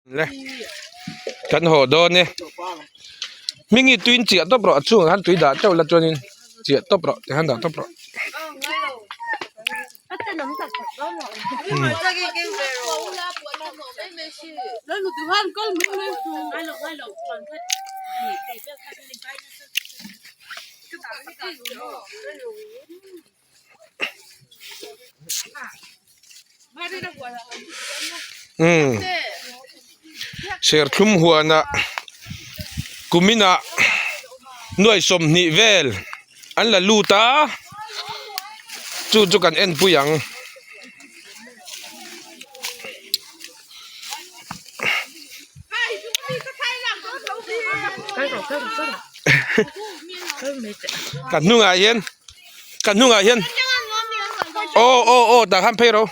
Le kan haw dawn e hmingi tuiin chiah tawp rawh a chungah khan tui dah teuh la chuanin chiah tawp rawh tikhan dah tawp rawh. Umm serthlum huanah kuminah nuai sawmhnih vel an la lut a chu chu kan enpui ang. Ka hnungah hian ka hnungah hian aw aw aw tah khan phei rawh.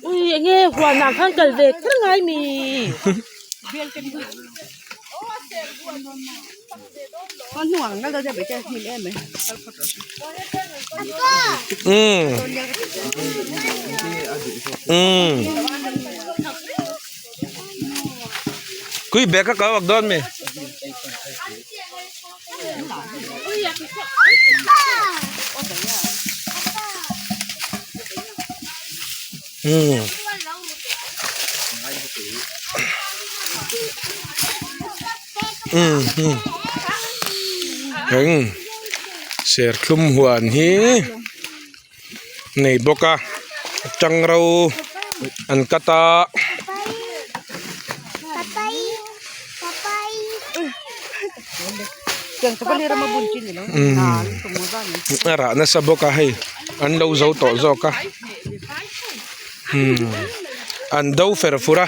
Ui enge huanah khan kal ve kher ngai mi. Umm umm kui bag kha kal vak dawn mi. Umm umm umm eng serthlum huan hi nei bawk a tangro an cut a. A rah nasa bawk a hei an lo zo tawh zawk a umm an do fer fur a.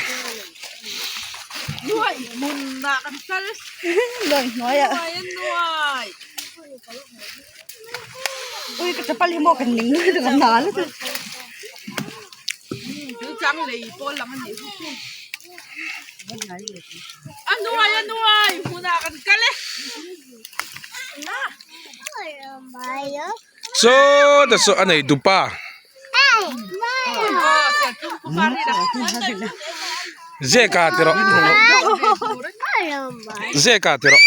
Saw ta saw a nei tupa. Zeka ti rawh Zeka ti rawh.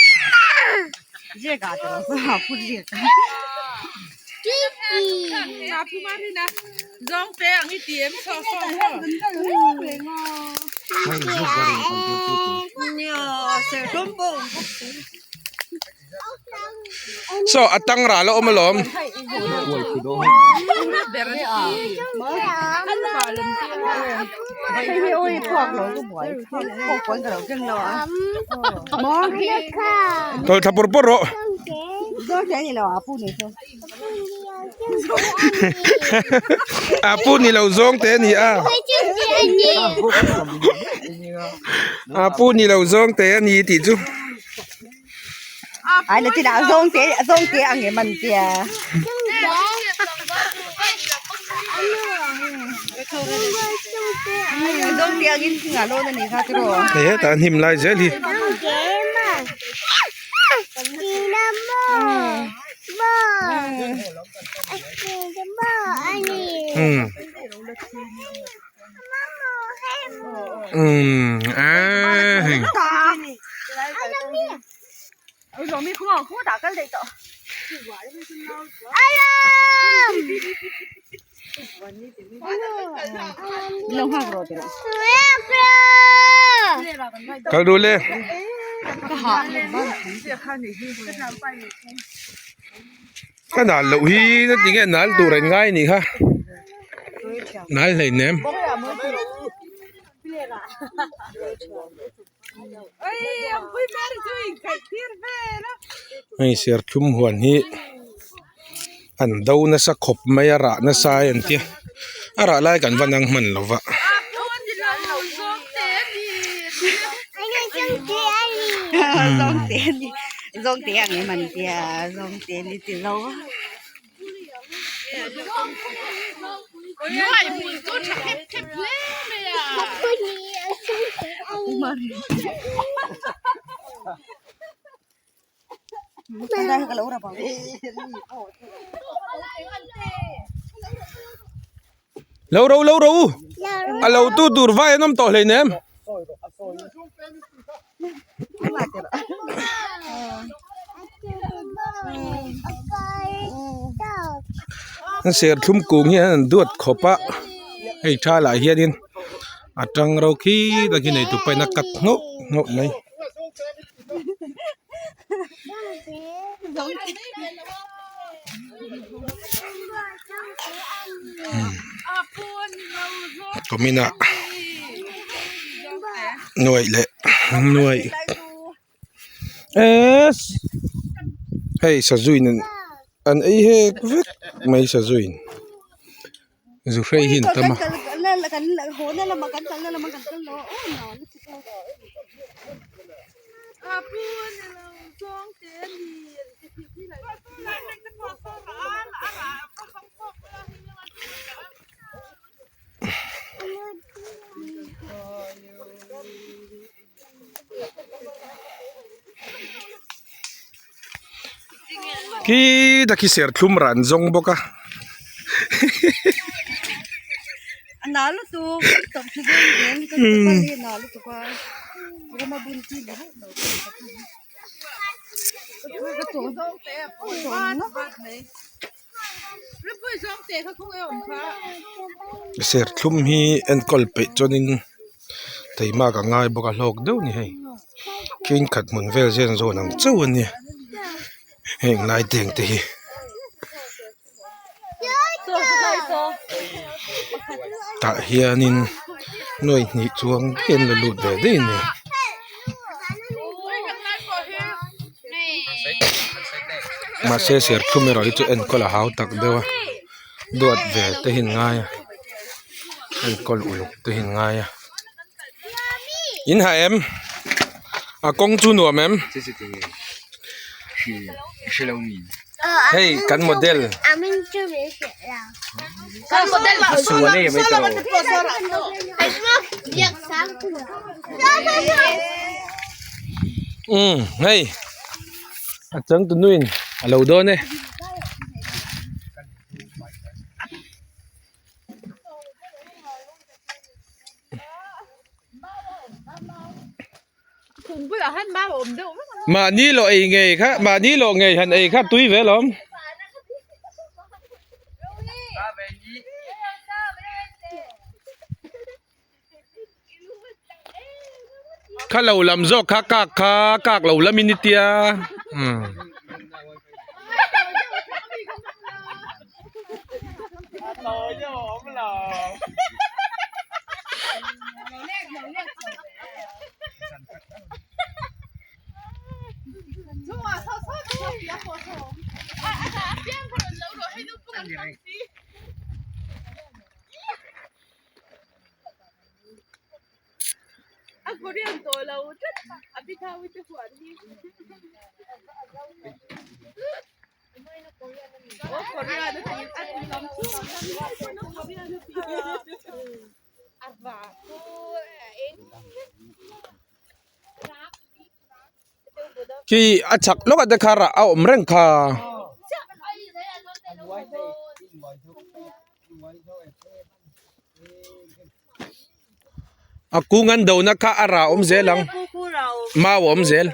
Saw a tang ral a awm alawm. Tawlh thla pawr pawr rawh. A pu ni lo zawng te a ni a a pu ni lo zawng te a ni tih chu hei hetah hnim lai zel hi. Kal duh le. Ka nal loh hi na tinge nal tur an ngai anih kha nal hleinem. Hei serthlum huan hi an do nasa khawp mai a rah nasa a an tia a rah lai kan va nang hman lo va. Lo ro lo ro u a lo tu tur vai an awm tawh hleinem. An serthlum kung hi an duat khawp a hei tha lah hianin a tang ro khi tak hi nei tupa in a cut nghauh nghauh mai. Kumin ah nuaih leh nuaih eee hei sazu in an ei hek vek mai sazu in zu hrei hi an tam a. Khi ta khi serthlum ran zawng bawk a Serthlum hi enkawl peih chuanin teimak a ngai bawk a hlawk deuh a ni hei thenkhat hmun vel zen zawn ang chauh a nia heng lai teng te hi. Tah hianin nuai hnih chuang daih an la lut ve daih a ni. Mahse serthlum erawh hi chu enkawl a hau tak deuh a duat ve te hi an ngai a enkawl uluk te hi an ngai a in ha em a kawng chu nuam em. Hei kan model. Umm hei a changtunuin a lo dawn e. Mahni lawh ei ngei kha mahni lawh ngei han ei kha tui ve alawm. Kha lo lam zawk kha kak kha kak lo lam in i tia umm. Khi a chhak lawk ah te kha rah a awm reng kha. A kung an do na kha a rah awm zel ang mau a awm zel.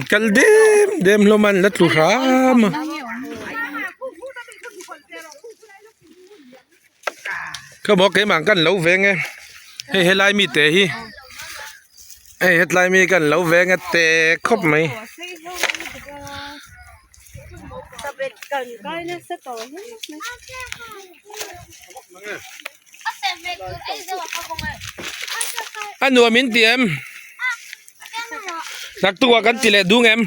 Kal dem dem hlawm a an la tlu hram a. Ka maw keimah kan lo veng e hei helai mi te hi hei hetlai mi kan lo veng e te khawp mai. A nuam in ti em naktuk ah kan ti leh dung em.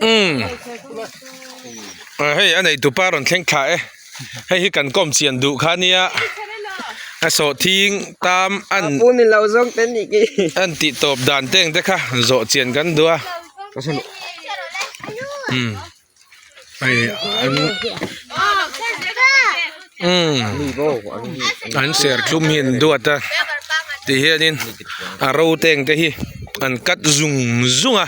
Umm hei a nei tupa rawn thleng thla e hei hi kan kawm chian duh kha nia a sawhthing tam an an tih tawp dan te ang te kha zawh chian kan duh a umm hei an umm an serthlum hi an duat a ti hianin a ro te ang te hi an cut zung zung a.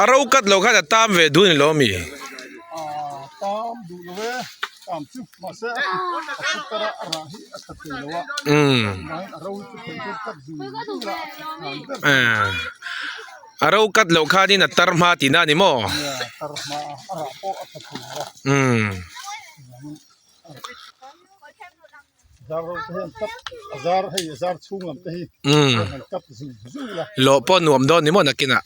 A ro cut lo khan a tam ve duh a ni lo ami? A ro cut loh khanin a tar hma tihna a ni maw? Lawh pawh nuam dawn ni maw nakinah.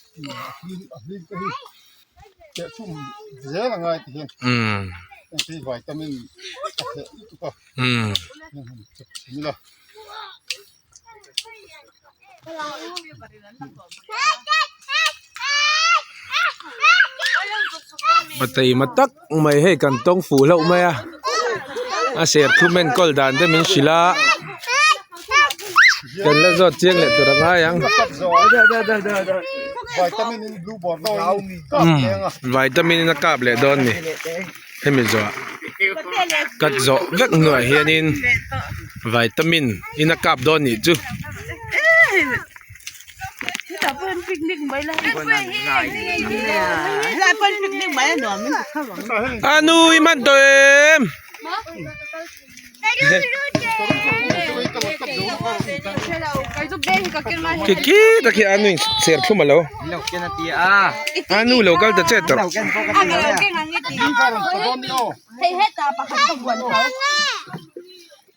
Pateima tak mai hei kan tawng fuh hlauh mai a a serthlum enkawl dan te min hrilh a kan la zawt chiang leh tur a ngai ang vitamin in a kap leh dawn a ni hemi zawh ah cut zawh vek hnuah hianin vitamin in a kap dawn nih chu. A nu i hman tawh em? Khi khi tak hi a nu in serthlum a lo. A nu lo kal ta che tawh.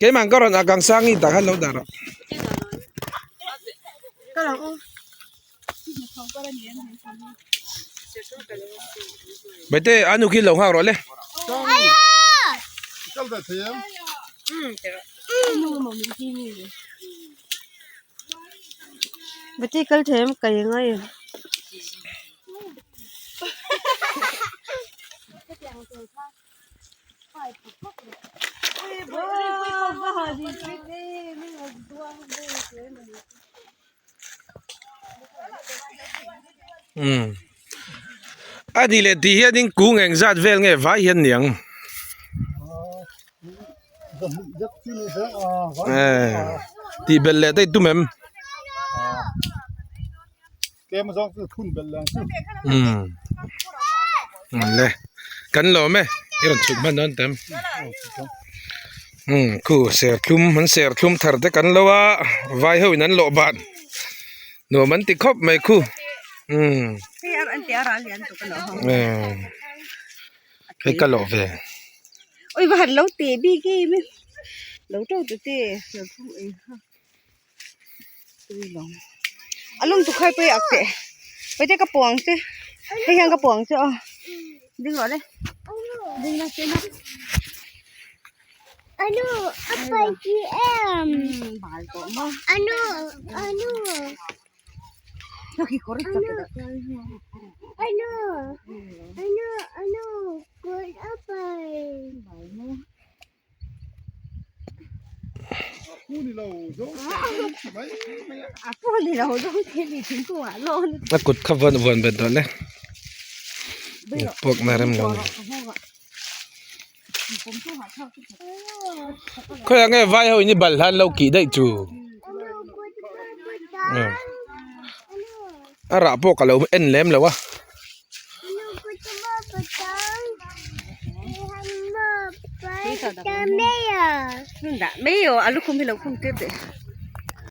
Keimah ka rawn a kang sang i tah khan lo dah rawh. Baite a nu khi lo nghak rawh le. Baite kal thei em kai ngai em. Umm a ni leh tih hianin kung eng zat vel nge vai hian niang tih belh leh daih tum em umm le kan lawm e i rawn chhuk hman dawn tam umm khu serthlum an serthlum thar te kan lo a vai ho in an lawh ban nuam an ti khawp mai khu umm hei ka lawh ve. A lum tuk khai pawh hi ak teh paite ka puang che hei hian ka puang che aw ding rawh le ding la chen a bal tawh maw A kut kha vawn vawn bet dawn e puak na rem lo ni khawiah nge vai ho in i bal hlan lo kih daih chu a rah pawh ka lo en lem lo a.